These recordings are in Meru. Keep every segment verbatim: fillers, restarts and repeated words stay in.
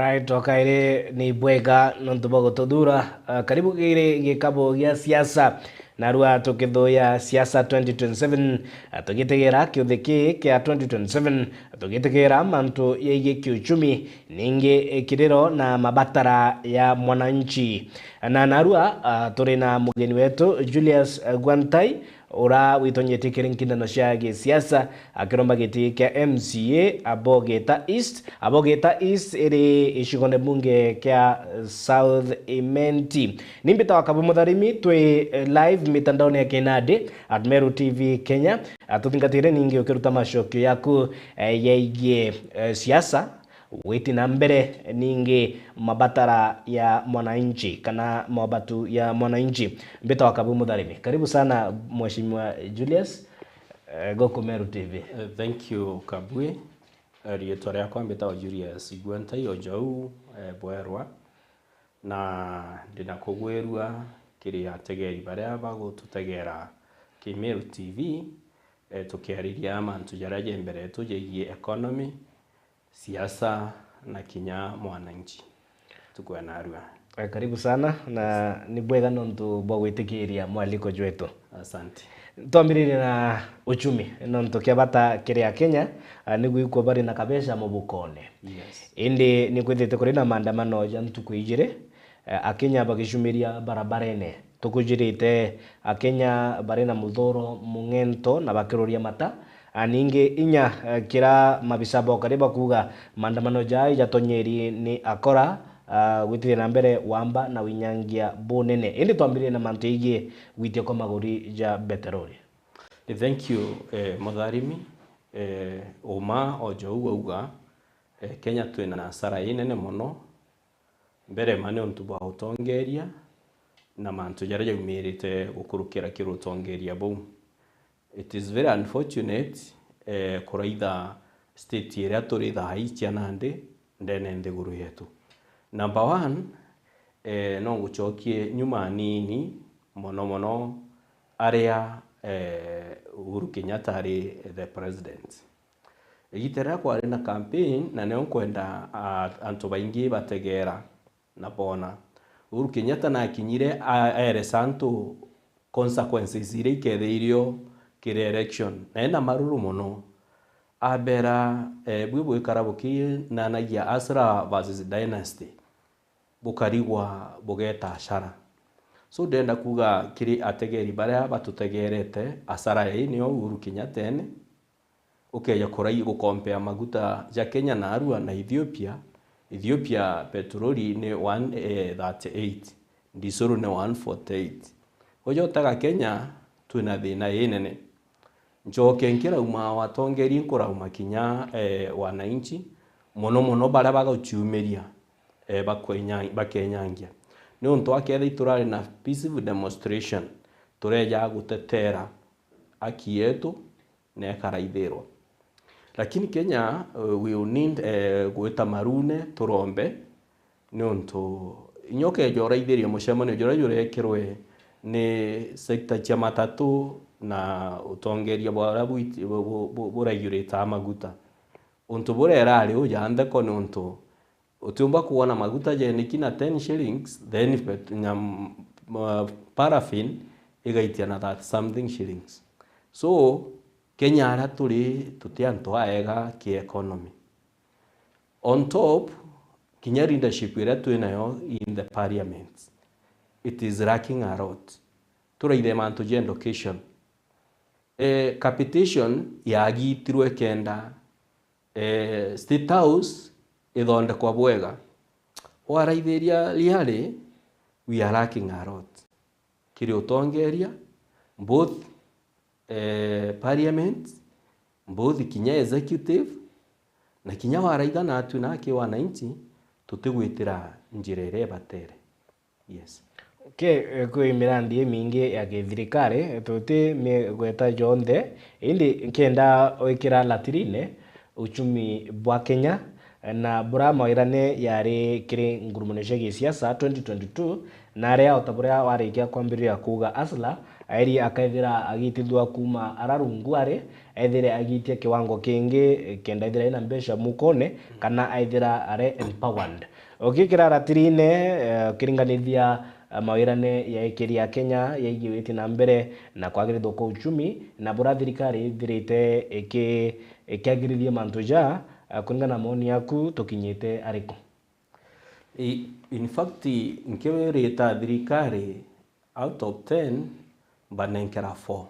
Right, okaire ni bwega nontu bwa gututhura. Ah, karibu kiri gikabu gia siasa. Narua tukithuya siasa twenty twenty-seven, ah, tugitegera kiuthi ki kia twenty twenty-seven, tugitegera mantu yegie kiuchumi, ningi kiriro na mabatara ya mwananchi. Na narua, ah, turi na mugeni wetu Julius, eh, Gwantai, ura witonyetie kiri nkindano cia gisiasa, akiromba giti kia M C A Abogeta East. Abogeta East iri gicigone bunge kia South Imenti. Ni mbitawa Kabu Mutharimi, twi, eh, live mitandaoni ya kinandi at Meru T V Kenya. Ah, tuthingatire ningi ukiruta macokio yaku, eh, yegie, eh, siasa, gwiti na mbere, ningi mabatara ya mwananchi kana mobatu ya mwananchi. Mbitawa Kabu Mutharimi. Karibu sana, Mheshimiwa Julius, eh, guku Meru T V. Eh, thank you, Kabui. Eh, riitwa riakwa mbitawa Julius Igwantai Ojou, eh, Bwerwa. Na ndina kugwirua kiri ategeri baria bagututegera ki Meru T V, eh, tukiariria mantu jaria je mbere yetu jegie economy, siasa na kinya mwananchi. Tukwena arua. Eh, karibu sana, na ni bwega nontu bwa gwitikiria mwaliko jwetu. Asante. Twambiririe na uchumi, nontu kia bata kiri Akenya, ah, ni gwikua bari na kabeca mubukone. Yes. Indi ni kwithite kuri na maandamano ja ntuku ijiri, eh, Akenya bagicumiria barabarene. Tukujirite Akenya bari na muthuro mung'ento na bakiruria mata. A, ningi inya, eh, kira mabisa ba ukari bakuuga maandamano jaa ijatonyeri ni akora, ah, gwitithia na mbere wamba na winyangia bunene. Indi twambiririe na mantu yegie gwitia kwa maguri ja beterori. Eh, thank you, eh, Mutharimi. Eh, uma o jou auga, eh, Kenya twina hasara inene mono. Mbere ma ni untu bwa utongeria na mantu jaria jaumirite gukurukira kiri utongeria buu. It is very unfortunate, eh, kuraitha state iria turi thaa ii cia nandi ndene nthiguru yetu. Number one, eh, no ngucokie nyuma anini mono mono aria, eh, Uhuru Kenyatta ari the president. Igita riria kwari na campaign, na nio nkwenda, ah, antu baingi bategera na boona. Uhuru Kenyatta nakinyire a-, aeresa antu consequences iria iketheirio kiri election, na ena maruru mono. Abera, eh, bwi bwikara bukinanagia Hasla versus Dynasty, bukarigwa bugeta hasara. So ndenda kuuga kiri ategeri baria batutegerete, hasara ii nio Uhuru Kenyatta ene. Ukeja kurai-, gukompea maguta ja Kenya na Arua na Ethiopia, Ethiopia petroli ni one thirty-eight, ndisuru ni one forty-eight. Uja utega Kenya, twina thina inene. Ncoke nkirauma watongeri, nkurauma kinya, eh, wananchi, mono mono baria bagaciumiria, eh, bakwenya-, bakenyangia. Niuntu akethira iturari na peaceful demonstration, tureja gutetera haki yetu, na ikaraithirwa. Lakini Kenya, eh, we will need, eh, gwita marune turombe, niuntu inya ukeja uraithiria mucemanio juria jurekirwe ni sector cia matatu na utongeria bwaria bwiti-, bu-, bu-, bu-, buraiguritaga maguta. Untu buria irari uja ntheko niuntu utiumba kwona maguta jeniki na ten shillings, then pet-, nyam-, uh, paraffin igaitia na thirty something shillings. So, Kenya aria turi, tuti antu aega ki economy. On top, kinya leadership iria twi nayo in the parliament, it is lacking a lot. Turaithe mantu ja education. Eh, capitation yagitirwe kenda, eh, State House ithondekwa bwega. Waraithiria riari, we are lacking a lot. Kiri utongeria, both, eh, parliament, both kinya executive, na kinya waraitha natu na ki wananchi, tutigwitira njira iria ibatere. Yes. Ke, eh, kwi mirandi imingi ya githirikari, tuti migweta jonthe, indi nkenda wikira latirine uchumi bwa Kenya, eh, na bura mawirane yari kiri ngurumano cia gisiasa twenty twenty-two, na aria o ta buria warikia kwambiriria kuuga Hasla, airi akaithira agitithua kuuma ara rungu ari, ethire agitia kiwango kingi, eh, kenda ethira ena mbeca mukone, kana aithira are empowered. Ukikira ratirine, eh, ukiringanithia, eh, mawirane ya ikiri ya Kenya yaigiwiti na mbere na kwagirithwa kwa uchumi, na bura thirikari ithirite iki-, ikiagirithia mantu ja, eh, kuringana na maoni yaku, tukinyite ariku? I-, in fact, nkirita thirikari, out of ten, mbanenkera four.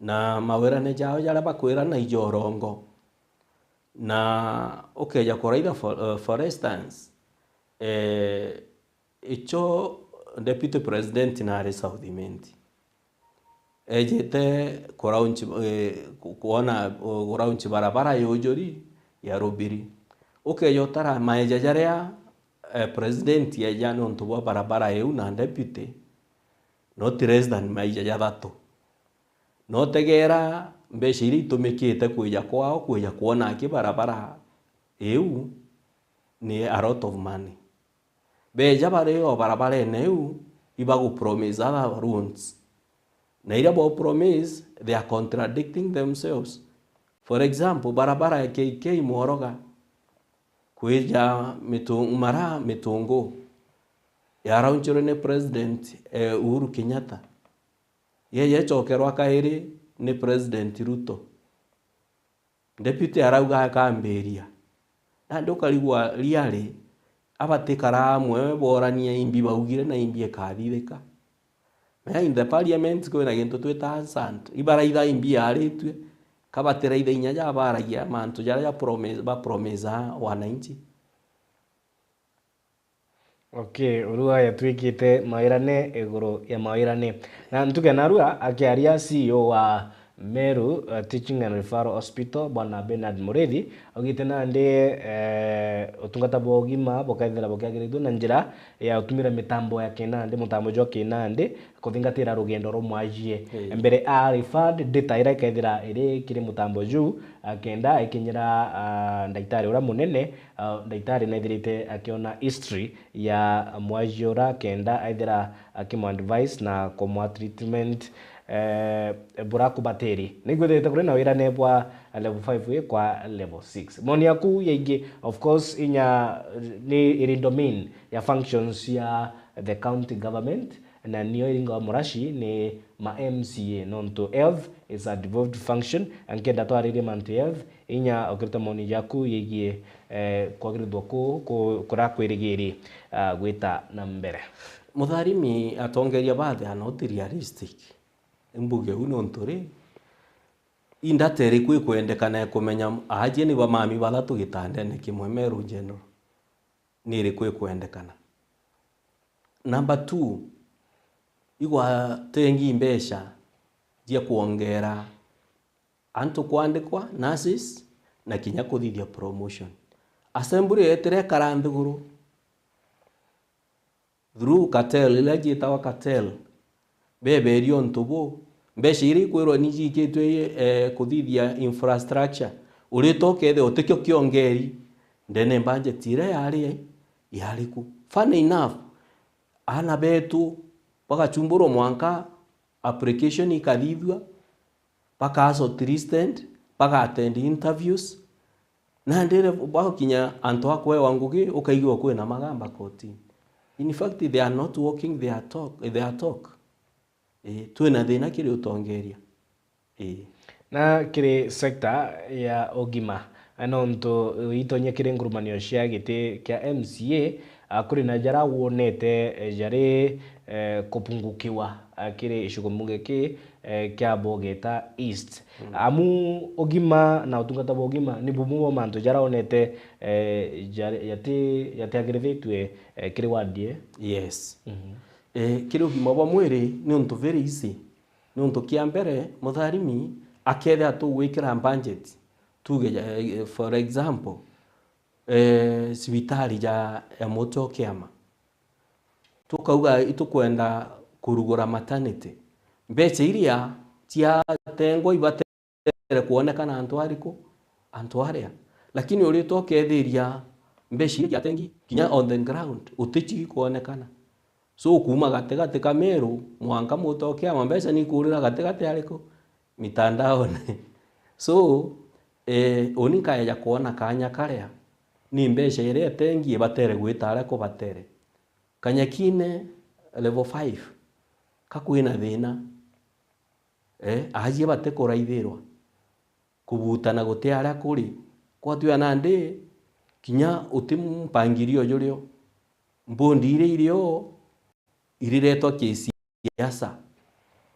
Na mawirane jao jaria bakwirana ijorongo. Na ukeja kuraitha for, eh, for instance, eh, icho deputy president nari South Imenti. Ejite kuraunchi, eh, ku-, kuona, kuraunchi barabara ya ujuri ya Rubiri. Ukeja utara maeja jaria, eh, president eja nontu bwa barabara iu na deputy, not less than maeja jathatu. Notegera mbeca iria itumikite kwija kwao, kwija kwona aki barabara iu ni a lot of money. Beja bari o barabarene iu, ibagupromise other roads. Na iria bo promise, they are contradicting themselves. For example, barabara ya K K Mworoga, kwija Mitu-, Mara Mitungu, yaraunchirwe ni President, eh, Uhuru Kenyatta. Ye yechokerwa kairi ni President Ruto. Deputy arauga akambiria. Nandi ukarigwa riari, abatikara amwe borania imbi baugire na imbi ikathithika. Mea in the parliament kwina gintu twita unsant. Ibaraitha imbi yaritue, kabatiraitha inya jabaragia mantu jaria ja promise, ba promise wananchi. Okay, urua yatwikite mawirane iguru ya mawirane. Na ntuke narua akiaria C E O wa Meru, uh, Teaching and Referral Hospital, Bwana Bernard Murithi, augite nandi, eh, utungata bwa ugima bukethira bukiagirithua na njira ya utumira mitambo ya kinandi, mutambo jwa kinandi, kuthingatira rugendo rumwajie. Ii. Mbere a referred data iria ikethira iri kiri mutambo juu, akenda ikinyira, ah, ndagitari uria munene, ah, ndagitari nethirite akiona history ya mwajie uria, kenda aithira akimu advise na kumwa treatment, eh, bura kubatiri. Nigwithirite kuri na wirane bwa level five A kwa level six. Moni yaku yaingi, of course, inya ni iri domain ya functions ya the county government, na nio iringawa murashi ni ma M C A, nontu health is a devolved function, na nkenda twaririe mantu health, inya ukirita maoni jaku yegie, eh, kwagirithwa ku, ku, kurakwirigiri, ah, gwita na mbere. Mutharimi, atongeria ba the are not realistic. Imbuge u nontu ri, indata iriku ikwendekana ya kumenya ajie ni bamami bathatu gitandene kimwe Meru General? Ni iriku ikwendekana? Number two, igwatengi mbeca cia kwongera antu kwandikwa, nurses, na kinya kuthithia promotion. Assembly yetire ikara nthiguru through cartel, iria ciitawa cartel, beberia untu bu, mbeca iria ikwirwa ni ciikitwe, eh, kuthithia infrastructure, urita ukethia utikio kiongeri ndene budget iria yari, yari ku. Funny enough, aana betu bagachumburwa mwanka application ikathithua, baka shortlisted, baka attend interviews. Nandi ri bagukinya antu a kwewa ngugi, ukaigua kwina magamba kotini. In fact, they are not walking their talk, their talk. Ii, twina thina kiri utongeria. Ii. Na kiri sector ya ugima, nontu itonyia kiri ngurumanio cia giti kia M C A, ah, kuri na jara wonete, eh, jari, eh, kupungukiwa, ah, kiri gicigo mbunge ki, eh, kia Bogeta East. Mm. Amu ugima na utungata bwa ugima ni bumwe bwa mantu jara wonete, eh, jari-, jati-, jatiagirithitue, eh, kiri ward ii? Yes. Mhm. Eh, kiri ugima bwa mwiri ni untu very easy. Niuntu kia mbere, mutharimi akethira tugwikira budget, tuge, eh, for example, eh, cibitari ja, ya Muti o Kiama, tukauga itukwenda kurugura maternity, mbeca iria ciatengwa ibatere kwonekana antu ariku? Antu aria. Lakini urita ukethiria mbeca iria ciatengi kinya on the ground utici ikwonekana. So, kuuma gatigati ka Meru, mwanka mutoke ama mbeca ni ikuurira gatigati ariku? Mitandaone. So, eh, uni nkaeja kwona kanya karia ni mbeca iria etengi ibatere gwita aria kubatere. Kanyakine level five, ka kwina thina, eh, aajie batikuraithirwa. Kubutana guti aria kuri. Kwatwia nandi, kinya uti mpangilio jurio. Mbondi iria irio iriretwa kisiasa.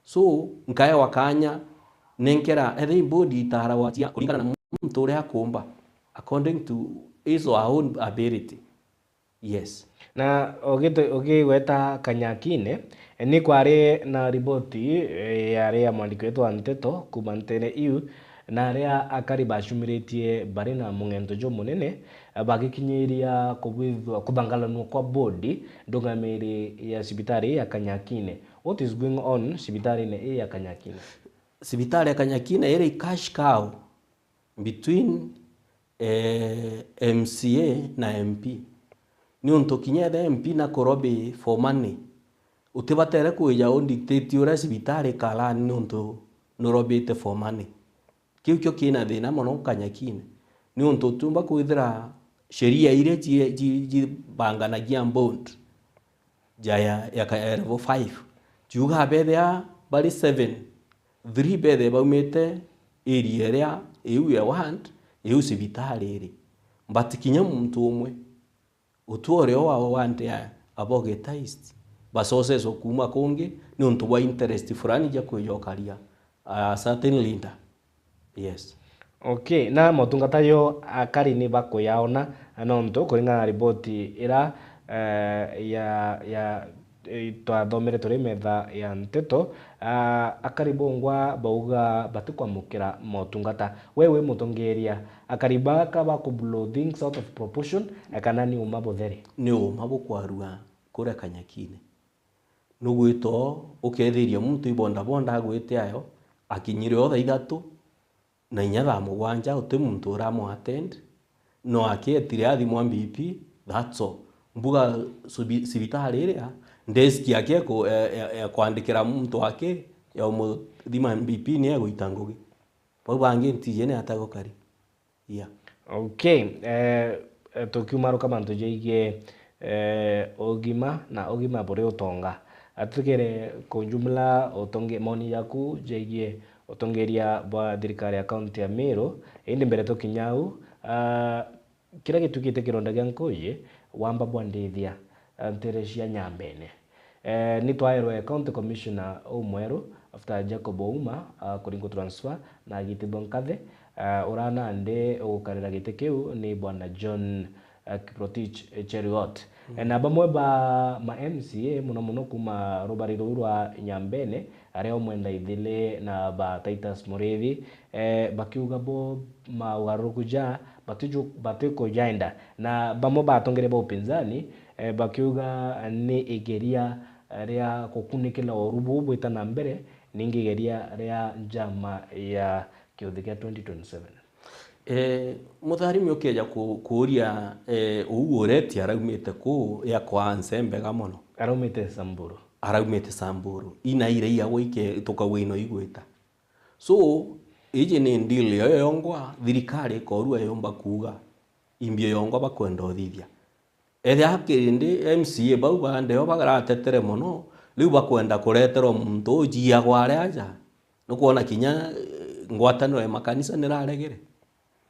So, nkaewa kanya, nenkera, ethei mbondi itaragwa cia kuringana na muntu uria akumba, according to his or her own ability. Yes. Na ugite-, ugigweta Kanyakine, ni kwari na riboti, eh, yari ya mwandiki wetu wa nteto kuuma nteere iu, na aria akari bacumiritie bari na mung'ento jumunene, eh, bagikinyiria kubwithwa, kuthangalanua kwa bodi ndungamiri ya cibitari ya Kanyakine. What is going on cibitarine ii ya Kanyakine? Cibitari ya Kanyakine iri cash cow between, eh, M C A na M P. Niuntu kinya ethe M P na kurobi for money, utibatere kwija u dictate uria cibitari ikara niuntu nurobite for money. Kiu kio kina thina mono Kanyakine, niuntu utiumba kwithira sheria iria ci-, ci-, cibanganagia bond ja ya, ya ka-, ya level five, ciuga bethia bari seven, three bethe baumite area iria iu ya ward, iu cibitari iri. But kinya muntu umwe, utwore o wa ward ya Abogeta East, basocecwa kuuma kungi niuntu bwa interest fulani ja kwijokaria a certain leader. Yes. Okay, na motungata yo akari ni bakuyaona, nontu kuringana na riboti ira, eh, ya, ya, eh, twathomere turi metha ya nteto, ah, akari bongwa bauga batikwamukira motungata. We wi mutongeria, akari baka baku blow things out of proportion, kana ni uma butheri? Ni uma bukwarua kuria Kanyakine. Nugwita o ukethiria muntu i bodaboda agwite ayo, akinyire o thaa ithatu, na inya thaa mugwanja uti muntu uramu attend, no akietire athimwa M B P, that's all. Mbuga subi-, cibitari iria, desk yake eku-, e-, e-, ekwandikira muntu wake, ya umuthima M B P ni egwita ngugi. Bau bangi ntiji ni ata gukari. Yeah. Okay, eh, eh, tukiumaruka mantu jaigie, eh, ugima na ugima buri utonga. Atigere kujumla utonge-, maoni jaku jaigie utongeria bwa thirikari ya kaunti ya Meru. Indi mbere tukinya au, ah, kiria gituikite kironda gia nkuji, wamba bwandithia, ah, ntere cia Nyambene. Eh, ni twaerwe County Commissioner umweru after Jacob Ouma, ah, kuringwo transfer na agitithwa nkathi, ah, uria nandi ugukarira giti kiu ni Bwana John, ah, Kiprotich Cheruiyot. Mm. Eh, na bamwe ba ma M C A muno muno kuma rubari ruu rwa Nyambene, aria umwe Ndaithili na ba Titus Muriithi, eh, bakiuga bo maugaruruku ja batiju-, batikujaenda, na bamwe ba atongeria ba upinzani, eh, bakiuga ni igeria ria gukunikira uru buu bwita na mbere, ningi igeria ria njama ya kiuthi kia twenty twenty-seven. Eh, Mutharimi ukeja ku-, kuuria, eh, uu ureti araumite kuu yakwa nse mbega mono. Araumite Samburu. Araumite Samburu. Ina ira iya gwa ike tukauga ino igwita. So, iji ni deal yo yongwa, thirikari ikorua yumba kuuga, imbio yongwa bakwenda uthithia. Ethia kirindi M C A bau bande o baratetere mono, riu bakwenda kureterwa muntu ujiagwa aria aja. Nukwona kinya, eh, ngwataniro ya makanisa niraregere.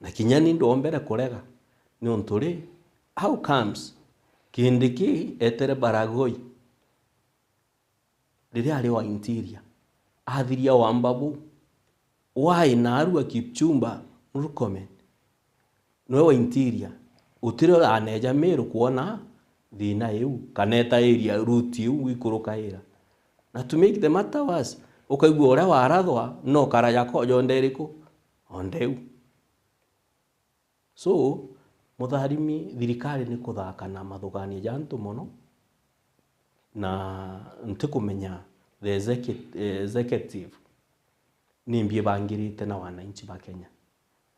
Na kinya ni ndombere kurega. Niuntu ri, how comes Kindiki etere Baragoi? Riria ari wa interior, athiria wamba buu, why naarua Kipchumba Murkomen, noe wa interior, utire uraneja Meru kwona thina iu, kana eta area route iu ikurukaira? Na to make the matter worse, ukaigua uria warathwa no karaja koja onde iriku? Onde iu. So, Mutharimi, thirikari ni kuthaka na mathugania ja antu mono, na ntikumenya the execu-, eh, executive nimbi ibangirite na wananchi ba Kenya.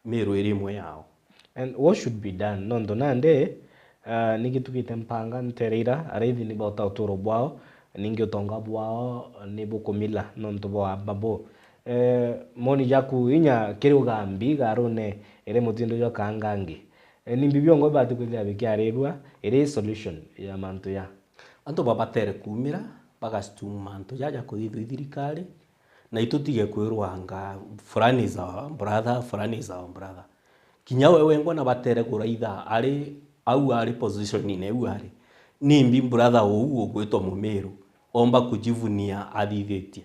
Meru iri imwe yao. And what should be done? Nontu nandi, Ah, ni gitugite mpanga ntereira, araithi ni bota uturo bwao, ningi utonga bwao ni bukumila nontu bwa babu. Eh, moni jaku inya kiri ugambi garune iri mutindo jwa kangangi. Eh, ni mbi biongo bibati kwithira bikiarirua iri solution ya mantu ya? Antu babatere kuumira, bagasitumu mantu jaja kuthithua ithirikari, na itutige kwirwanga, "Fulani is our brother, fulani is our brother." Kinya we wengwa na batere kuraitha ari au ari position-ine iu ari. Nimbi brother uu ugwitwa Mumiru omba kujivunia athithitie?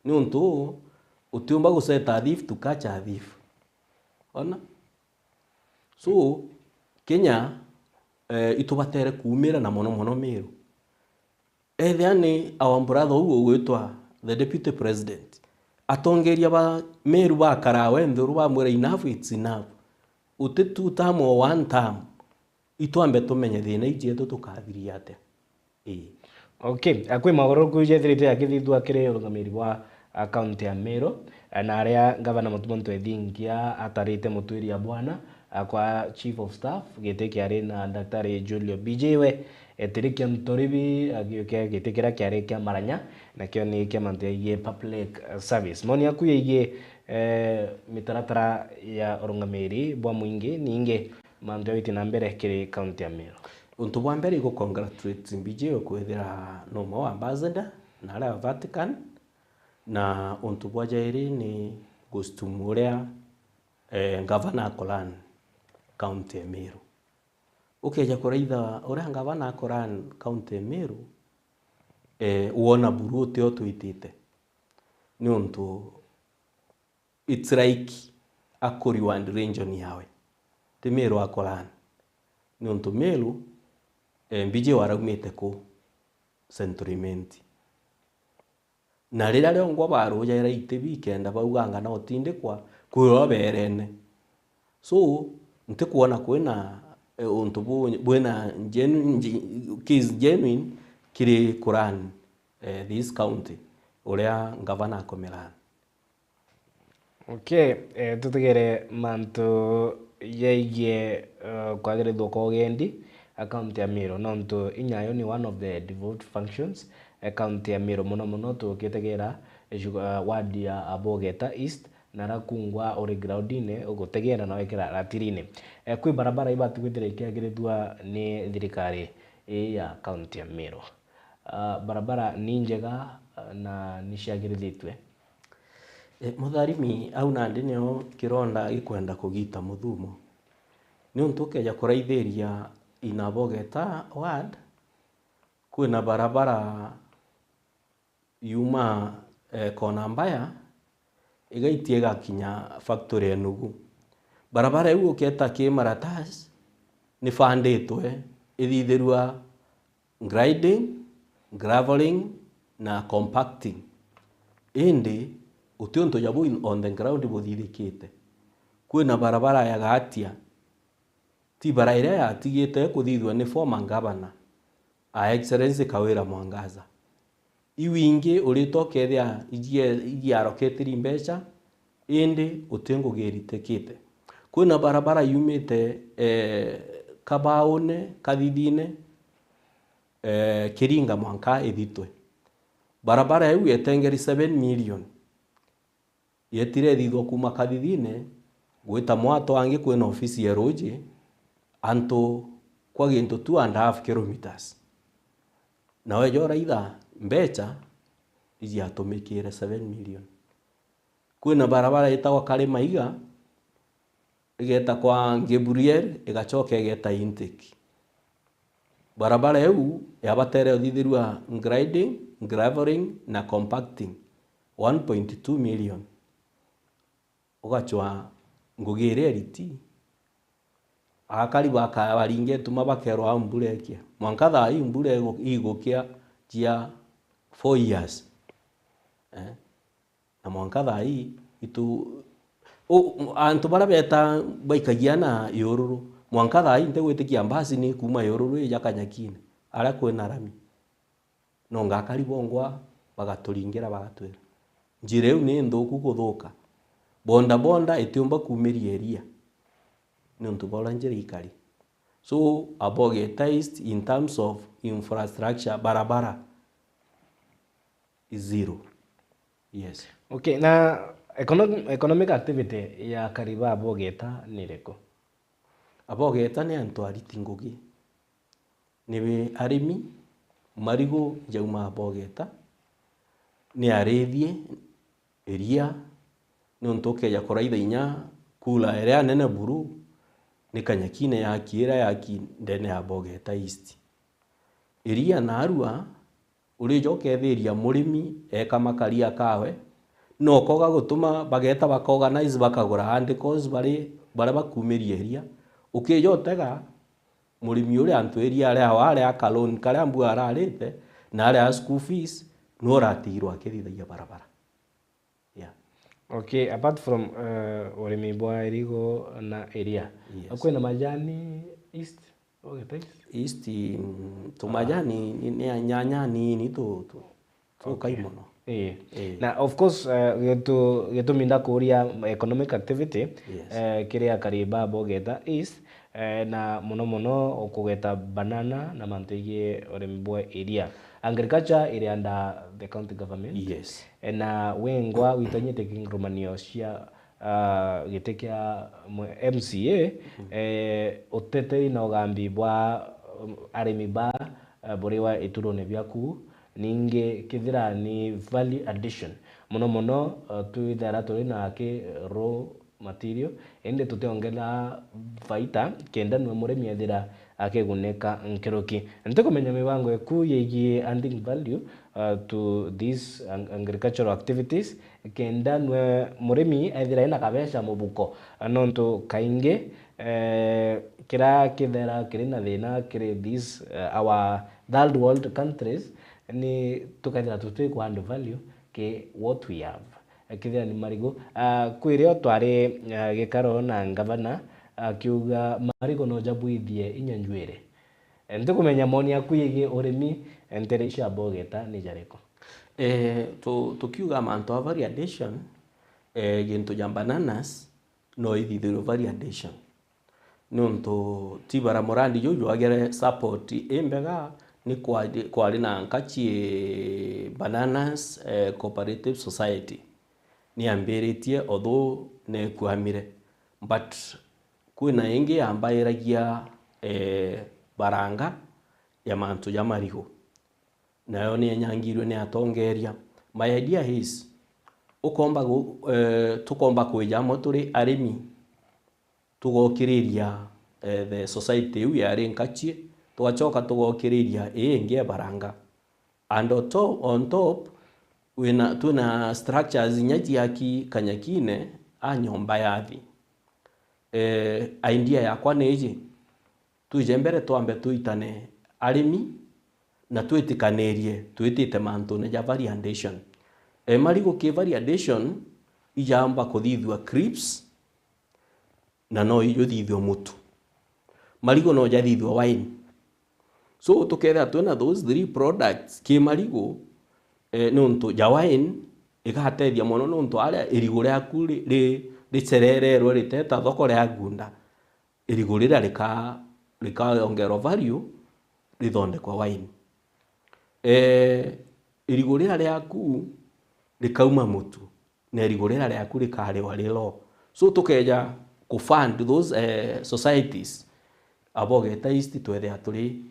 Niuntu utiumba guseta a thief to catch a thief. Ona? So, Kenya, eh, itubatere kuumira na mono mono Miru. Ethia ni our brother uu ugwitwa the deputy president, atongeria ba Meru bakaraa we nthuru bamwira, "Enough, it's enough. Uti two term or one term, itwambe tumenye thina iji jetu tukathiria atia." Ii. Okay, a, kwi magarurukio jethirite akithithua kiri urungamiri bwa, a, kaunti ya Meru, a, na aria ngavana Mutuma M'Ethingia atarite mutwiria bwana, a, kwa chief of staff, giti kiari na Daktari Julio Mbijiwe, etirikia Ntoribi, agiukia giti kiria kiari kia Maranya, nakio ni kia mantu yaigie public, eh, service. Moni yaku yaigie, eh, mitaratara ya urungamiri bwa mwingi, ningi mantu ya witi na mbere kiri kaunti ya Meru? Untu bwa mbere igu congratulate Mbijiwe kwithira ni umwe wa ambassador na aria Vatican, na untu bwa jairi ni gustumu uria, eh, ngavana akoran kaunti ya Meru. Ukeja kuraitha uria ngavana akoran kaunti ya Meru, eh, wona buru utio twitite. Niuntu it's like akuriwa and region yawe. Ti Meru akoran. Niuntu Meru, eh, Mbijiwe araumite ku Central Imenti. Na riria riongwa barujaira iti bikenda bauganga na utindikwa kwirwa berene. So, ntikwona kwina, eh, untu bu-, bwina genu-, nji-, case genuine kiri kuran, eh, this county, uria ngavana akomeran. Okay, eh, tutegere mantu jaigie, eh, kwagirithua kwa ugendi, a, kaunti ya Meru, nontu inyayo ni one of the devolved functions, eh, kaunti ya Meru, mono mono tukitegera, eh, shuga-, eh, ward ya Abogeta East, na rakungwa uri groundine, ugutegera na wekira ratirine. Eh, kwi barabara ibati gwithira ikiagirithua ni thirikari ii ya kaunti ya Meru. Ah, barabara ni njega, ah, na ni ciagirithitie. E, Mutharimi, au nandi nio kironda gikwenda kugita muthumo. Niuntu ukeja kuraithiria in Abogeta ward, kwina barabara yuma, eh, kona mbaya, igaitia igakinya factory ya nugu. Barabara iu uketa ki Maratas, ni funditwe, ithithirua grading, gravelling na compacting. Indi uti untu ja buu on the ground buthithikite. Kwina barabara ya Gatia, ti bara iria yatigite kuthithua ni former governor, a Excellency Kawira Mwangaza. Iu ingi uritwa ukethia ijie-, ijiaroketiri mbeca, indi uti ngugi iritikite. Kwina barabara yumite, eh, Kabaune, Kathithine, eh, Kiringa mwanka ithitwe. Barabara iu yetengeri seven million. Yetire ithithwa kuuma Kathithine gwita Mwato, angi kwina ofisi ya ruji, antu kwa gintu two and a half kilometres. Na weja uraitha mbeca ijiatumikire seven million. Kwina barabara itagwa Karimaiga, igeta kwa Gabriel, igacoka igeta Intake. Barabara iu yabatere uthithirua grading, gravelling na compacting, one point two million. Ugacwa ngugi iria iriti, akari baka-, baringe ituma bakerwa au mbura ikia. Mwanka thaa ii mbura igu-, igukia cia four years. Eh? Na mwanka thaa ii itu-, u-, antu baria beta baikagia na Iururu, mwanka thaa ii ntigwitikia mbasi ni kuuma Iururu ija Kanyakine, aria kwina rami. No ngakari bongwa bagaturingira bagatwira, "Njira iu ni nthuku kuthuka. Bonda bonda itiumba kuumiria iria niuntu bwa uria njira ikari." So, Abogeta East in terms of infrastructure, barabara, is zero. Yes. Okay, na economic, economic activity ya akari ba Abogeta ni iriku? Abogeta ni antu ariti ngugi. Ni arimi, marigu jauma Abogeta, ni arithie, iria, niuntu ukeja kuraitha inya kula iria nene buru, ni Kanyakine yaki, iria yaki ndene ya Abogeta East. Iria narua, urija ukethiria murimi eka makaria kawe, no koga gutuma bageta baka organize bakagura handikos bari, baria bakumiria iria. Ukija utega, murimi uria antu iria aria awa aria aka loan karia mbu ararite, na aria a school fees, no uratigirwa akithithagia barabara. Yeah. Okay, apart from uh, urimi bwa irigu na iria, Yes. kwina majani east? Ogete east? East, mm, tumajani ni, ni nyanya nini tu, tu, tu kai mono. Ii. Ii. Na of course, uh, gitu, gitumi ndakuria economic activity, Yes. eh, kiri akari ba Bogeta East, eh, na mono mono ukugeta banana na mantu igii urimi bwa iria. Agriculture iri under the county government. Yes. Eh, na wengwa witanyite kingurumanio cia, ah, giti kia mwe-, M C A, eh, uteteri na ugambi bwa, um, arimi ba, eh, buriwa iturone biaku, ningi kithira ni value addition. Mono mono, eh, twithera turi na ki raw material, indi tutiongera baita kenda nwe murimi ethira akigunika nkuruki. Ntikumenya mibango eku yegii adding value, uh, to these ag-, agricultural activities, kenda nwe murimi ethira ena kabeca mubuko, nontu kaingi, eh, kira kithera kiri na thina kiri these, eh, our third world countries, ni tukethira tutwi ku add value ki what we have. Kethira ni marigu. Ah, kwirio twari, ah, gikaro na ngavana akiuga marigu no jabwithie inya njwiri. Eh, ntikumenya moni yaku yegii urimi, eh, ntere cia Bogeta ni jariku? Eh, tu-, tukiuga mantu a value addition, eh, gintu ja bananas no ithithirwe value addition. Niuntu ti bara murandi juu jwagere support imbega, ni kwari, kwari na Nkachi Bananas, eh, Cooperative Society. Niambiritie although nekwamire, but kwina ingi yambairagia, eh, baranga ya mantu ja marigu. Nayo nienyangirwe ni atongeria. My idea is, ukomba gu-, eh, tukomba kwija amwe turi arimi, tugokiriria, eh, the society iu yari Nkachi, tugacoka tugokiriria ii ingi ya baranga. And on top, on top, wina, twina structures inya ciaki Kanyakine a nyomba yathi. Eh, idea yakwa ni iji, twije mbere twambe twitane arimi na twitikanirie twitite mantune ja value addition. Eh, marigu ki value addition ijamba kuthithua crisps, na no ijuthithua mutu. Marigu no jathithua wine. So, tukethira twina those three products ki marigu, eh, niuntu ja wine igatethia mono niuntu aria irigu riaku ri-, ri-, ricerererwe riteta thoko riagunda, irigu riria rika-, rikaongerwa value, rithondekwe wine. Eh, irigu riria riaku rikauma mutu, na irigu riria riaku rikariwa ri low. So tukeja ku fund those, eh, societies, Abogeta East twethea turi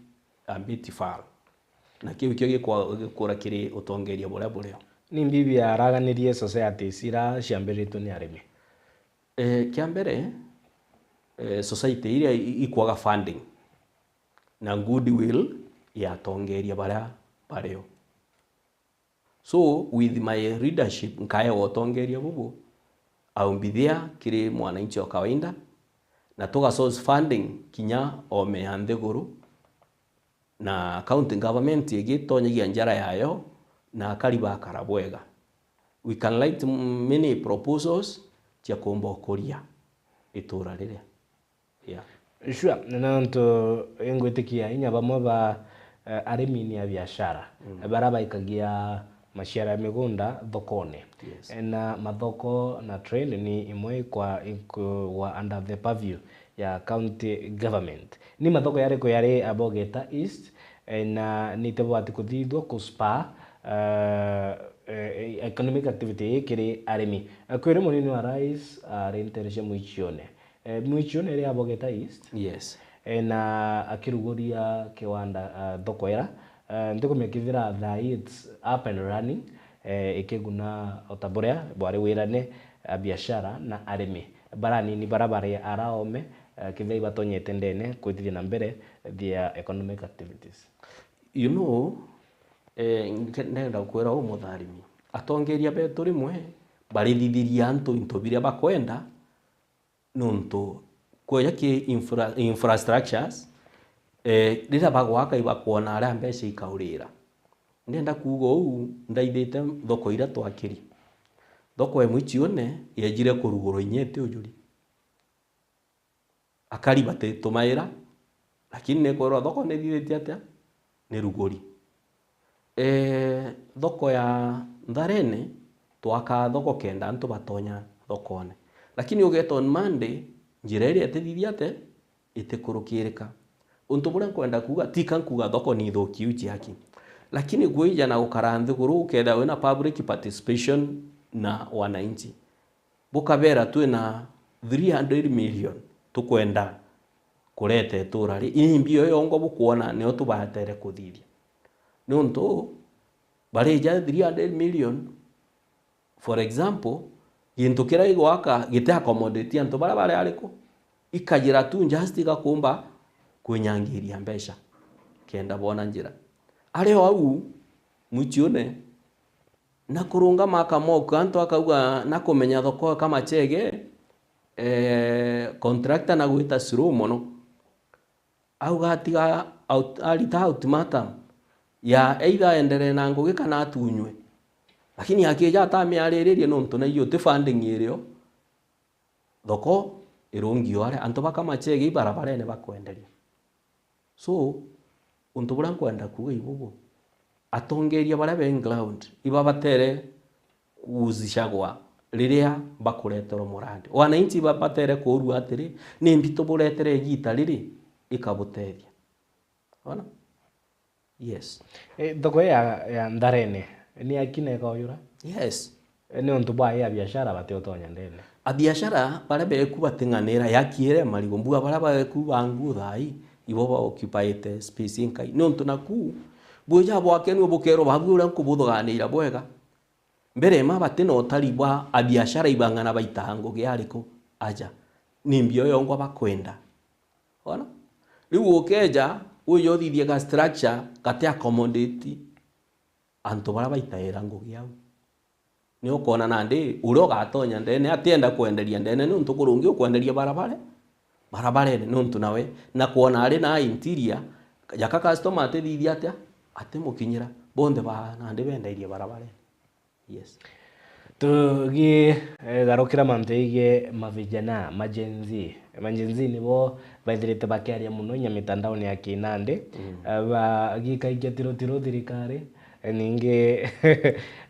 a bit far. Na kiu kio gikwa-, gikura kiri utongeria buria burio. Ni mbibi araganirie societies ira ciambiritwe ni arimi? Eh, kia mbere, eh, society iria i-, ikwaga funding na goodwill ya atongeria baria bario. So, with my leadership, nkaewa utongeria bubu, aumbithia kiri mwananchi o kawaida, na tuga source funding kinya ome ya nthiguru, na county government igitonyagia njara yayo, na akari bakara bwega. We can write many proposals cia kumba ukuria itura riria. Yeah. Sure, na nontu ingwitikia inya bamwe ba, eh, arimi ni a biashara, mm, baria baikagia maciara ya migunda thokone. Yes. Na mathoko na trade ni imwe ikwa-, ikwa under the purview ya county government. Ni mathoko yariku yari Abogeta East, eh, na ni tabwati kuthithwa ku spur, eh, eh, economic activity ii kiri arimi? Eh, kwiri munini wa rais ari ntere cia Mwichione. Eh, Mwichione iri Abogeta East. Yes. Eh, na akiruguria kiwanda, eh, thoko ira, eh, ntikumenya kethira thaa ii it's up and running, eh, ikiguna o ta buria bwari wirane, eh, biashara na arimi baranini bara bari araome, eh, kethira ibatonyete ndene kwithithia na mbere their economic activities. You know, eh, nke-, ndenda gukwira uu, mutharimi. Atongeria betu rimwe barithithiria antu into biria bakwenda, nontu kweja ki infra-, infrastructures, eh, riria bagwaka ibakwona aria mbeca ikaurira. Ndenda kuuga uu, ndaithite thoko iria twakiri. Thoko e Mwichione yejire kurugurwa inya iti ujuri. Akari batitumaira, lakini nikwirwa thoko nithithitie atia? Ni ruguri. Eh, thoko ya Ntharene, twakaa thoko kenda antu batonya thokone. Lakini ugeeta on Monday, njira iria itithithia atia? Itikurukirika. Untu buria nkwenda kuuga, ti ka nkuuga thoko ni ithukiu ciaki. Lakini gwija na gukara nthiguru, ukethira wina public participation na wananchi. Bukabera, "Twina three hundred million tukwenda kureta itura ri, ii mbio yongwa bukwona nio tubatere kuthithia?" Niuntu barija three hundred million, for example, gintu kiria igwaka giti accommodate antu baria bari ariku, ikajira tu just igakumba kwinyangiria mbeca kenda bona njira. Ari o au Mwichione, na kurungama akamoka antu akauga na kumenya thoko Kamachege, eh, contractor na gwita slow mono. Auga atiga out-, arita ultimatum ya either aenderee na ngugi kana atunywe. Lakini akija atamiariririe nontu na iyo ti funding irio. Thoko irungi o aria antu ba Kamachege ibarabarene bakwenderia. So, untu buria nkwenda kuuga ibubu, atongeria baria be ground ibabatere kuuzishagwa riria bakureterwa murandi. Wananchi ibabatere kuurua atiri, nimbi tuburetere igiita riri ikabutethia? Wona? Yes. Eh, thoko ya, ya Ntharene, ni yaki na ikaujura? Yes. Eh, ni untu bwa ya biashara bati utonya ndene. Abiashara baria beku bating'anira yaki iria marigo, mbua baria beku ba nguu thaa ii, ibo ba occupyite space inkai. Ni untu naku, bwija bwake niwe bukerwa babu uria nkubuthuganira bwega. Mbere ma bati na utari bwa abiashara ibang'ana baitaa ngugi ariku? Aja. Ni mbio yongwa bakwenda. Wona? Riu ukeja, wije uthithie ga structure gati accommodate antu baria baitaira ngugi au. Ni ukoona nandi uria ugatonya ndene atienda kwenderia ndene, niuntu kurungi ukwenderia barabare, barabarene, niuntu nawe, na kwona ari na interior, jaka customer atithithia atia? Atimukinyira. Bonthe ba nandi bendairie barabarene. Yes. Tugi, eh, garukira mantu jegii mavijana, ma Gen Z. Ma Gen Z nibo baithirite bakiaria mono inya mitandaone ya kinandi. Mm. Eh, bagikaikia tirotiro thirikari, eh, ningi,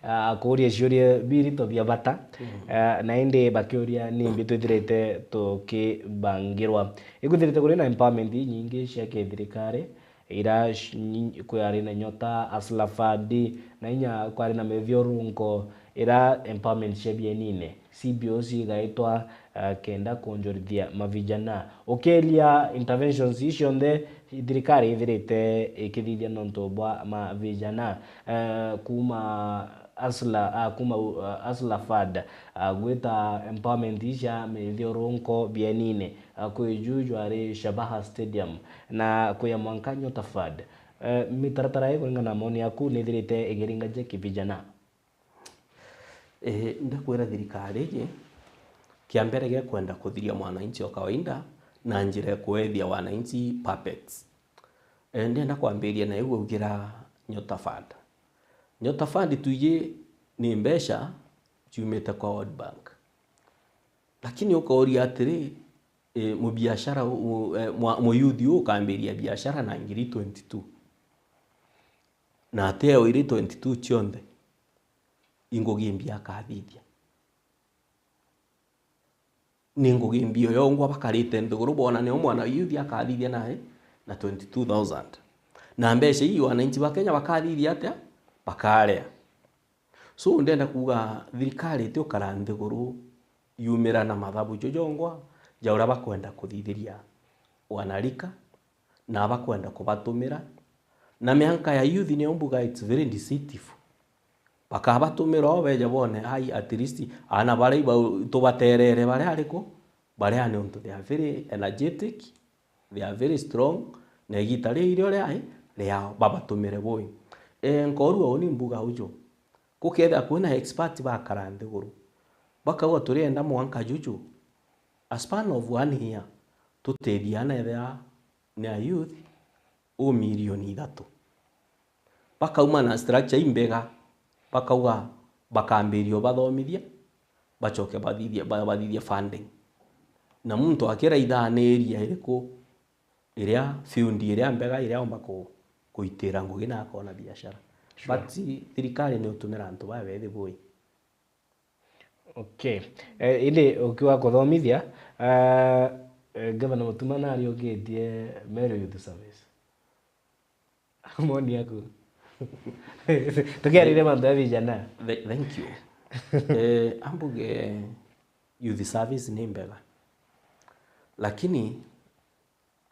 ah, akuria ciuria birito bia bata. Mm. Eh, na indi bakiuria nimbi twithirite tukibangirwa. Ikwithirite kuri na empowerment inyingi cia kithirikari, ira sh-, nyi-, kwari na Nyota, Hustler Fund, na inya kwari na mithiurunko ira empowerment cia bienine, C B O C igaitwa, eh, kenda kwonjorithia mavijana. Ukeeria interventions ii cionthe, thirikari ithirite ikithithia nontu bwa mavijana, eh, kuuma Hustler, ah, kuuma, uh, Hustler Fund, ah, gwita empowerment ii cia mithiurunko bienine, ah, kwi ju jwari Shabaha Stadium, na kwi ya mwanka Nyota Fund. Eh, mitaratara ii kuringana na maoni yaku nithirite ikiringa ja kivijana? Eh, ndakwira thirikari iji, kia mbere gekwenda kuthiria mwananchi o kawaida na njira ya kuethia wananchi puppets. Eh, ndienda kwambiria na iu augira Nyota Fund. Nyota Fund twiji ni mbeca ciumite kwa World Bank. Lakini ukauria atiri, eh, mubiashara u-, u-, eh, mwa-, muyuthi uu ukambiria biashara na ngiri twenty-two. Na ateo iri twenty-two cionthe, ingugi mbia akathithia. ni ngugi mbio yongwa bakarite nthiguru, boona nio mwana youth akathithia nae na twenty two thousand. Na mbeca ii wananchi ba Kenya bakathithia atia? Bakaria. So, ndenda kuuga thirikari itiukara nthiguru yumira na mathabu jo jongwa ja uria bakwenda kuthithiria wanarika, na bakwenda kubatumira. Na mianka ya youth nio mbuga it's very deceitful. Bakabatumira o beja bone, ai, at least aana baria iba-, tubaterere baria ariku, baria niuntu they are very energetic, they are very strong, na igita riu irio riai riao, babatumire bui. Eh, nkorua uni mbuga uju. Gukethira kwina expert bakara nthiguru, bakauga, "Turienda mwanka juju, a span of one year, tutethia aana ethira ni a youth u milioni ithatu." Bakauma na structure imbega, bakauga bakambiria ubathomithia, bacoke bathithie, ba-, bathithie funding. Na muntu akiraitha ni area iriku iria field iria mbega iria aumba ku-, kuitira ngugi na akona biashara. Sure. But thirikari ni utumira antu baya bethi bui. Okay. Eh, indi ukiuga kuthomithia, ah, eh, Gavana Mutuma nari ugitie Meru Youth Service. Moni yaku. Tukiarire mantu ya vijana. Th-, thank you. Eh, ambuge youth service ni mbega. Lakini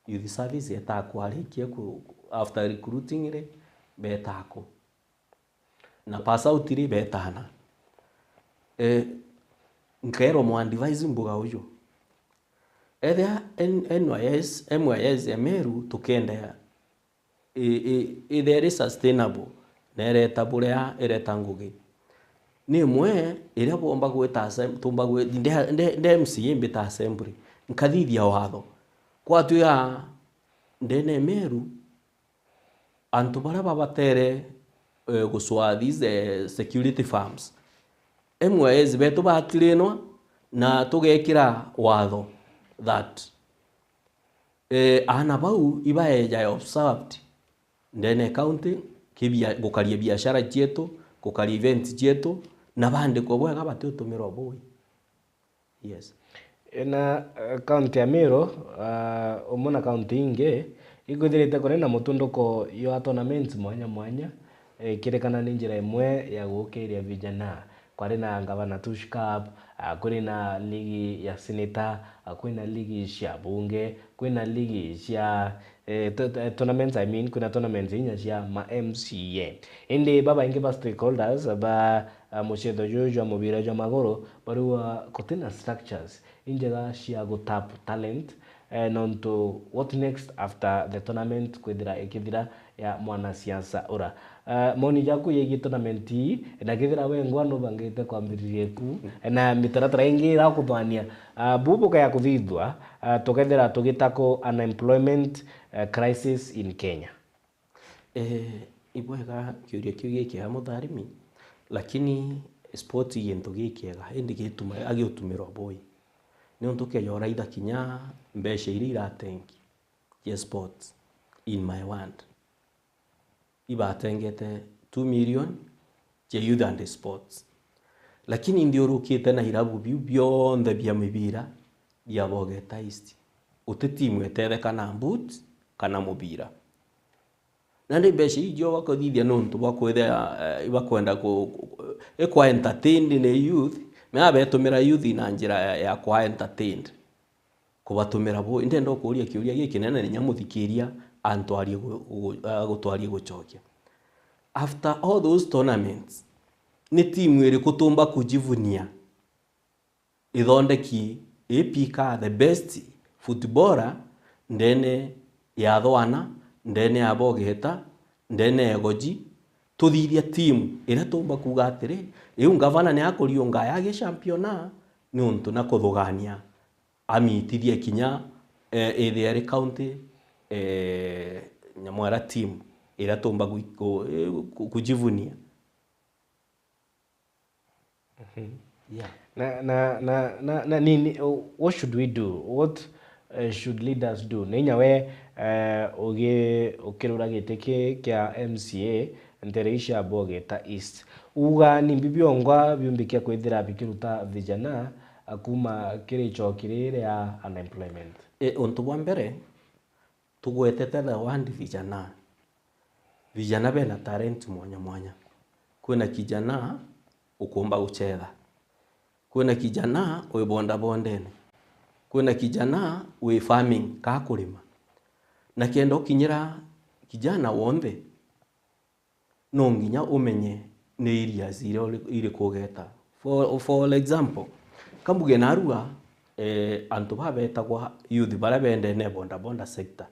youth service etaa ku arikia ku, after recruiting ri, betaa ku. Na pass out ri, betana. Eh, nkaerwa mu advise mbuga uju. Ethia N-, N Y S, M Y S ya Meru tukenda i-, i-, ithia iri sustainable, na ireta buria, ireta ngugi. Ni imwe iria bwomba gwita asem-, tumba gwi-, nde, nde, nde M C A mbita assembly, nkathithia watho. Kwatwia ndene Meru, antu baria babatere, eh, gucwaa these, eh, security firms, M Y S betu batirinwa na tugekira watho that, eh, aana bau ibaeja observed ndene ya county, kibia-, gukaria biashara cietu, gukaria events cietu, na bandikwe bwega batiutumirwa bui. Yes. Na, eh, kaunti ya Meru, ah, umwe na kaunti ingi, ikwithirite kuri na mutunduko jwa tournaments mwanya mwanya, eh, ikirikana ni njira imwe ya gukiria vijana. Kwari na Gavana Tush Cup, ah, kuri na ligi ya Senator, ah, kwina ligi cia bunge, kwina ligi cia, eh, to-, to-, tournaments, I mean, kwina tournaments inya cia ma M C A. Indi babaingi ba stakeholders ba, ah, mucetho juju jwa mubira jwa maguru, bariuga gutina structures injega cia gutap talent, eh, nontu what next after the tournament kwithira ikithira ya mwanasiasa ura. Eh, moni jaku yegie tournament ii, na kethira wengwa nubangite kwambiriria ku, na mitaratara ingi ira kuthwania, ah, bu bukaya kuthithua, ah, tukethira tugitako unemployment, eh, crisis in Kenya? Eh, ibwega kiuria kiu gikiega mutharimi, lakini sport i gintu gikiega, indi gituma-, agiutumirwa bui. Niuntu ukeja uraitha kinya mbeca iria iratengi cia sport in my ward, ibatengete two million cia youth and sports. Lakini nthiurukite na irabu biu bionthe bia mibira bia Bogeta East, uti timu itetheka na boot kana mubira. Nandi mbeca iji bakuthithia nontu bwa kwithia, eh, ibakwenda ku, ku, ikwa entertained ni youth, mea betumira youth na njira ya, ya kwa entertained. Kubatumira bu, ndenda ukuria kiuria gikinene na inya muthikiria antwarie gu-, gu-, ah, gutwarie gucokia. After all those tournaments, ni timu iriku tumba kujivunia ithondeki ipika the best footballer ndene ya Thwana, ndene ya Bogeta, ndene ya Egoji, tuthithia timu iria tumba kuuga atiri, riu ngavana ni akuriunga yagi championa niuntu na kuthugania amitithie kinya, eh, ithia ri county, eh, nyamwera team iria tumba gui-, ku-, eh, ku-, kujivunia. Mhm. Yeah. Na, na, na, na, na nini, what should we do? What, eh, should leaders do? Na inya we, eh, ugi-, ukirura giti ki kia M C A ntere ici cia Bogeta East. Uga ni mbi biongwa biumbikia kwithira bikiruta vijana, akuma kiri ichoki riri ria unemployment? E, untu bwa mbere, tugwetete the word vijana. Vijana bena talent mwanya mwanya. Kwina kijana ukumba guchetha. Kwina kijana wi bondabondene. Kwina kijana wi farming, kaa kurima. Na kenda ukinyira kijana wonthe, no nginya umenye ni areas iria uri-, iriku ugeta. For, for example, kambuge narua, eh, antu baa betagwa youth baria bendene bodaboda sector,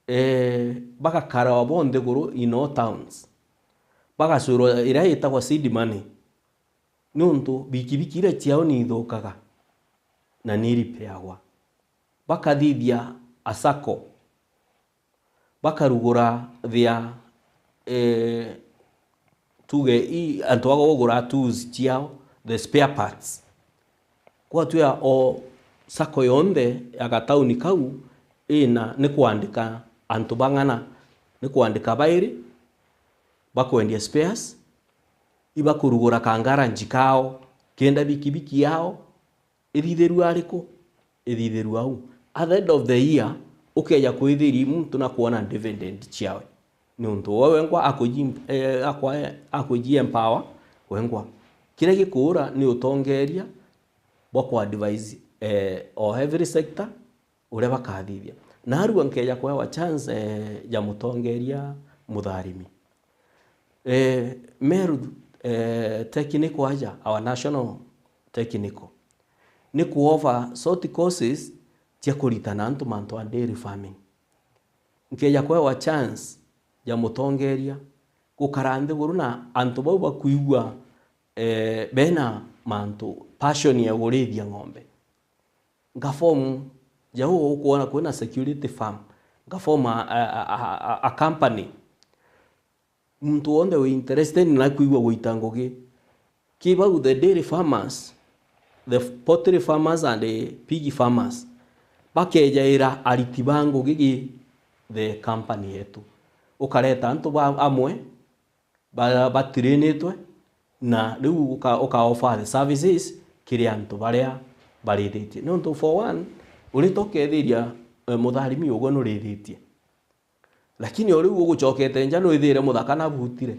eh, bagakara o bo nthiguru in all towns, bagacurwa iria itagwa seed money, niuntu bikibiki iria ciao ni ithukaga na ni iripeagwa. Bakathithia a sacco, bakarugura thia, eh, tuge i, antu a kugura tools ciao, the spare parts. Gwatwia o sacco yonthe ya gatauni kau ina ni kwandika antu bang'ana, ni kwandika bairi bakwendia spares, ibakurugura ka garage kao, kenda bikibiki yao, ithithirua ariku? Ithithirua au. At the end of the year, ukeja kwithiria muntu na kwona dividend ciawe. Niuntu we wengwa akuji-, eh, akwa-, akuji empower wengwa. Kiria gikuura ni utongeria bwa ku advise, eh, o every sector uria bakathithia. Narua nkeja kwewa chance, eh, ja mutongeria Mutharimi. Eh, Meru, eh, Technical aja, our national technical, ni ku offer short courses cia kuritana antu mantu a dairy farming. Nkeja kwewa chance ja mutongeria gukara nthiguru na antu bau bakwigua, eh, bena mantu, passion ya kurithia ng'ombe. Ngaform, jau ukwona kwina security firm, ngaform a, a, a, a, a company. Muntu wonthe wi interested na kwigua gwita ngugi. Ki bau the dairy farmers, the poultry farmers and the pig farmers, bakejaira ariti ba ngugi gi the company yetu. Ukareta antu ba amwe ba, batrainitwe, na riu uka, uka offer the services kiri antu baria barithitie. Niuntu for one, urita ukethiria, eh, mutharimi ugwe nurithitie. Lakini o riu ugucokete nja, nwithire muthaka nabutire.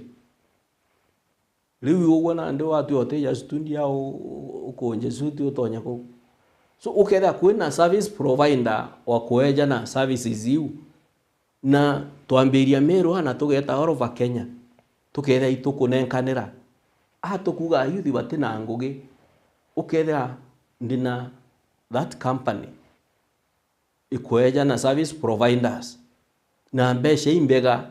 Riu ugwe nandi watwia utija stundi au ukunje suti utonye kuu. So, ukethira kwina service provider wa kuejana services iu, na twambiria Meru na tugeta all over Kenya, tukethira itukunenkanira, a tukuga ayuthi batina ngugi, ukethira ndina that company, ikweja na service providers na mbeca imbega,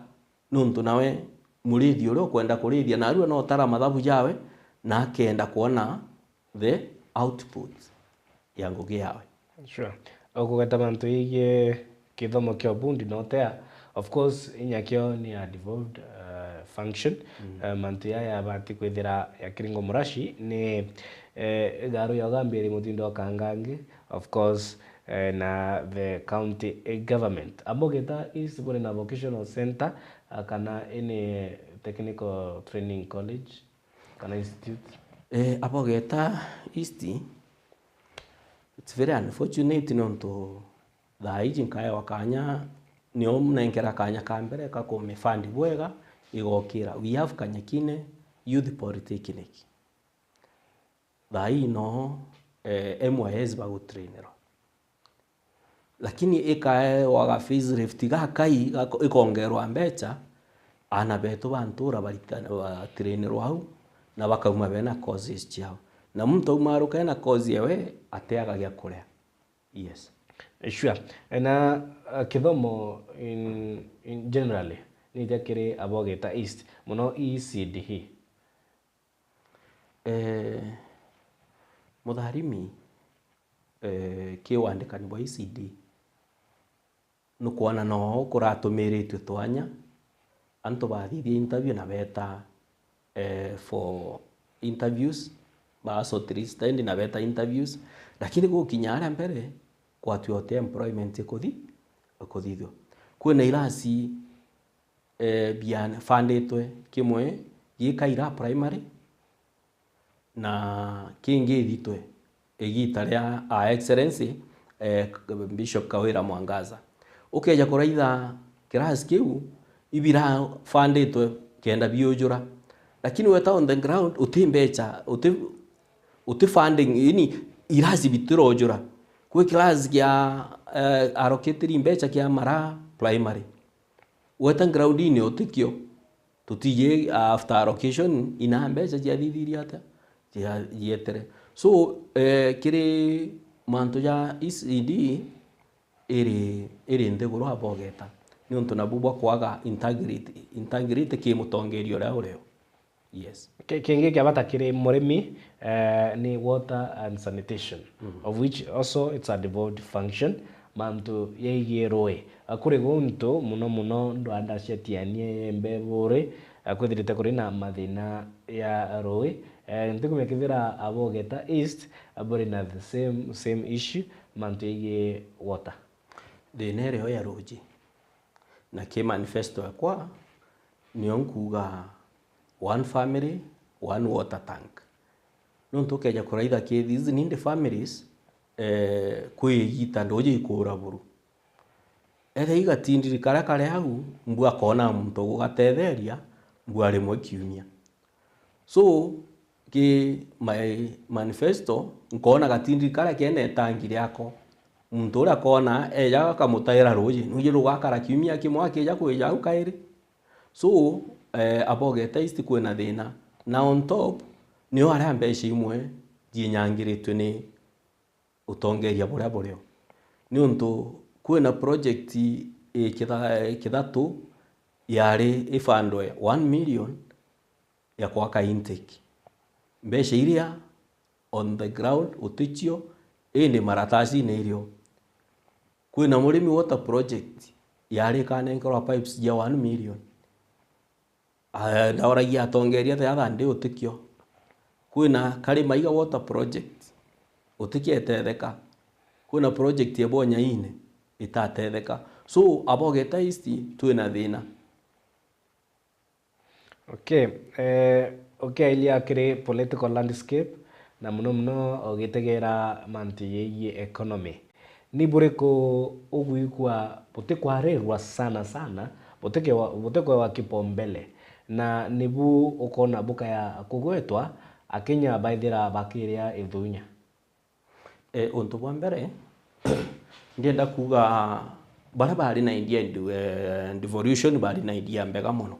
nontu nawe murithi uria ukwenda kurithia narua no utara mathabu jawe na akenda kwona the output ya ngugi yawe. Sure. Ukugweta mantu yegii kithomo kia ubundi na utea, of course, inya kio ni a devolved, uh, function. Mm. Uh, mantu yaya yabati kwithira yakiringwa murashi ni, eh, igaru ya ugambiri mutindo wa kangangi, of course, eh, na the county, eh, government. Abogeta East buri na vocational center, ah, kana ini technical training college kana institute? Eh, Abogeta East, it's very unfortunate nontu thaa iji nkaewa kanya, nio mnenkera kanya ka mbere ka kumifund bwega, igokira. We have Kanyakine Youth Polytechnic. Thaa ii no, eh, M Y S bagutrainirwa. Lakini ikaewa ga facelift gakai, gako-, ikongerwa mbecha, aana betu ba ntura barita-, batrainirwa au, na bakauma bena courses ciao. Na muntu auma aruka ena course ewe, ateaga gia kuria. Yes. Sure. Na, uh, kithomo in, in generally, ni atia kiri Abogeta East, muno E C D E? Eh, Mutharimi, eh, ki wandikani bwa E C D, nukwona no kuratumiritue twanya, antu bathithia interview na beta, eh, for interviews, ba shortlisted na beta interviews, lakini gukinya aria mbere, kwatwia uti employment ikuthi-, ikuthithua. Kwina irasi, eh, biafunditwe, kimwe gi Kaira Primary, na kingi ithitwe, Igita ria Her Excellency, eh, Bishop Kawira Mwangaza. Ukeja kuraitha kirasi kiu, ibirafunditwe kenda biujura. Lakini weta on the ground, uti mbecha, uti, uti funding, ini irasi bitirojura. Kwi kirasi kia, eh, allocated mbecha kia Mara Primary. Weta groundini utikio. Tutiji after allocation ina mbecha ciathithirie atia? Cia-, cietere. So, eh, kiri mantu ja E C D iri, iri nthiguru abogeta. Niuntu nabu bwa kwaga integrity, integrity ki mutongeria uria urio. Yes. Ki-, kingi kia bata kiri murimi, eh, ni water and sanitation, of which also it's a devolved function, mantu yaigie rui. Ah, kuri guntu muno muno ndwanda cia Tianie, Embe, Buri, ah, kwithirite kuri na mathina ya rui. Eh, ntikumenya kethira abogeta East, ah, buri na the same, same issue, mantu yaigie water. Thina irio ya ruji. Na ki manifesto yakwa, nio nkuuga one family, one water tank. Nontu ukeja kuraitha ki these needy families, eh, kwi igita nduji ikuura buru. Ethia igatindiri karia kari au, mbu akona muntu ugugatetheria, mbu arimwe kiumia. So, ki my manifesto, nkona gatindiri karia kena itangi riako. Muntu uria akona, eja akamutaira ruji, nuji rugakara kiumia kimwe akija kwija au kairi. So, eh, abogeta East kwina thina. Na on top, nio aria mbeca imwe ciinyangiritwe ni utongeria buria burio. Niuntu kwina project ikitha-, ikithatu yari ifundwe one million ya kwaka intake. Mbeca iria on the ground uticio, indi maratasini irio. Kwina Murimi Water Project yari ikanenkerwa pipes ja one million. Ah, ndauragia atongeria the other day utikio. Kwina Kari Maiga Water Project, utikio etetheka. Kwina project ya Bonyaine, itatetheka. So, abogeta East, twina thina. Okay, eh, ukiailia kiri political landscape, na muno muno ugitegera mantu yegie economy. Ni buriku ugwikua butikwarirwa sana sana, butikewa-, butikwewa kipaumbele, na nibu ukona bukaya kugwetwa, Akenya baithira bakiria ithunya? E, untu bwa mbere, ndienda kuuga baria bari na idea ndu-, eh, devolution bari na idea mbega mono.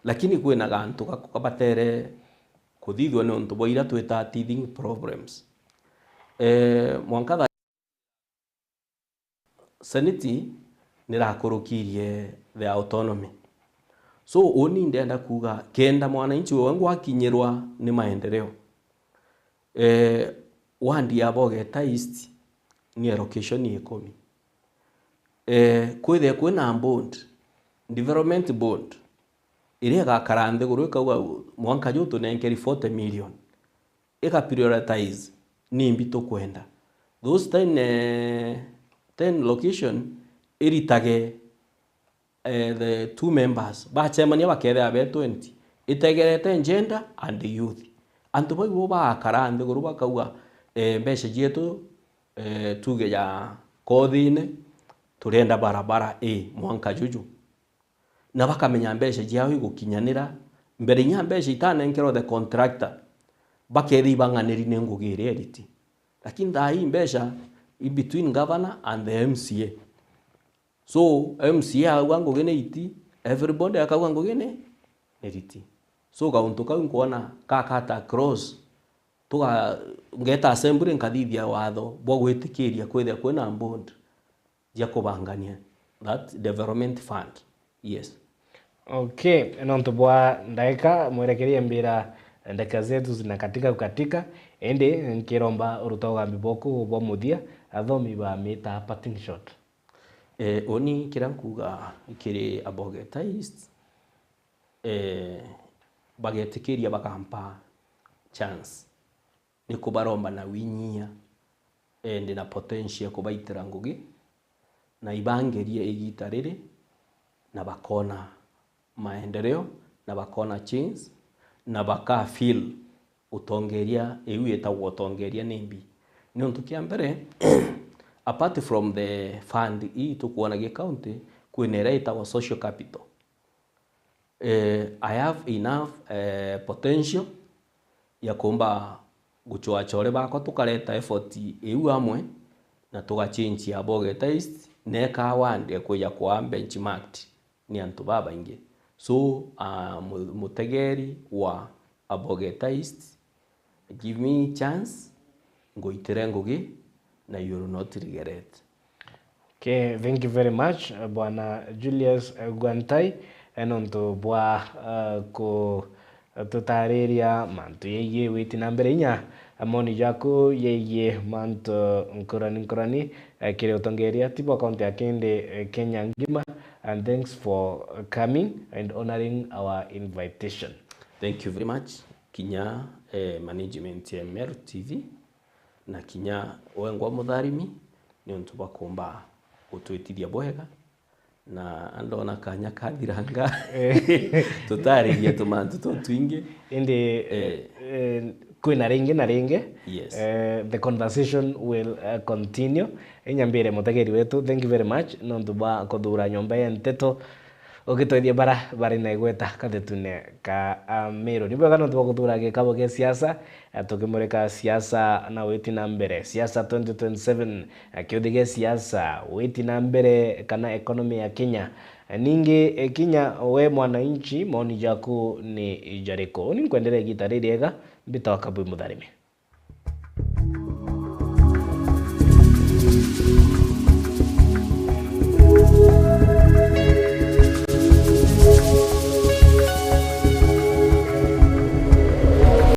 Lakini kwina gantu gako kabatere kuthithua ni untu bwa iria twita teething problems. Eh, mwanka tha-, Seneti nirakurukirie the autonomy. So, uni ndenda kuuga, kenda mwananchi wewe ngwakinyirwa ni maendeleo, eh, wandi ya Bogeta East ni allocation ikumi. Eh, kwithia kwina bond, development bond, iria igakara nthiguru ikauga, mwanka juu tunenkeri forty million, ika prioritize ni imbi tukwenda. Those ten, eh, ten location iritage, eh, the two members, bacemania bakethira be twenty, itegerete gender and youth. Antu bau bo bagakara nthiguru bakauga, eh, mbeca cietu, eh, tuge ja kothine, turenda barabara A mwanka juju. Na bakamenya mbeca ciao igukinyanira, mbere inya mbeca itanenkerwa the contractor, bakethia ibang'aniri ni ngugi iria iriti. Lakini thaa ii mbeca i between governor and the M C A. So, M C A auga ngugi ni iti, everybody akauga ngugi ni, ni riti. So, kauntu kau nkwona kakata cross, tuga-, ngeta assembly nkathithia watho bwa gwitikiria kwithia kwina bond cia kubangania that development fund. Yes. Okay, nontu bwa ndaika, mwerekerie mbira ndeka zetu zina katika kukatika, indi nkiromba uruta ugambi bwaku bwa muthia, athomi ba mita parting shot. Eh, uni kiria nkuga kiri Abogeta East, eh, bagetikiria bakampa chance. Ni kubaromba na winyia, eh, ndi na potential ya kubaitira ngugi, na ibangerie igita riri, na bakona maendeleo, na bakona change, na baka feel utongeria, iu itagwa utongeria ni mbi. Niuntu kia mbere, apart from the fund ii tukwona gi county, kwina iria itagwa social capital. Eh, I have enough, eh, potential ya kuumba gucwaa achore bakwa, tukareta effort iu amwe, na tugachange ya Boget East, na ikawa ndia kwija kwa benchmarked ni antu babaingi. So, ah, mu-, mutegeri wa Aboget East, give me chance, nguitire ngugi, na you will not regret. Okay, thank you very much, eh, Bwana Julius, eh, Gwantai, eh, nontu bwa, eh, ku-, tutariria mantu yegie witi na mbere inya, eh, moni jaku yegie mantu nkurani nkurani, eh, kiri utongeria ti bwa kaunti ya Kindi, eh, Kenya ngima, and thanks for coming and honoring our invitation. Thank you very much. Kinya, eh, management ya Meru T V, na kinya wengwa mutharimi, niuntu bwa kuumba gutwitithia bwega, na ndona kanya kathiranga, tutaririe tumantu tuntwingi. Indi, eh, eh, kwina ringi na ringi. Yes. Eh, the conversation will, eh, continue. Inyambire mutegeri wetu, thank you very much nontu bwa kuthura nyomba ya nteto. Ugitwethia bara bari na igweta kathetune ka, ah, Meru. Ni bwega nontu bwa kuthura gikabo gia siasa, eh, tukimurika siasa na witi na mbere. Siasa twenty twenty-seven, eh, kiuthi gia siasa, witi na mbere kana economy ya Kenya. Eh, ningi, eh, kinya we mwananchi, maoni jaku ni jariku? Uni nkwendere igita ririega, mbitwa Kabui Mutharimi.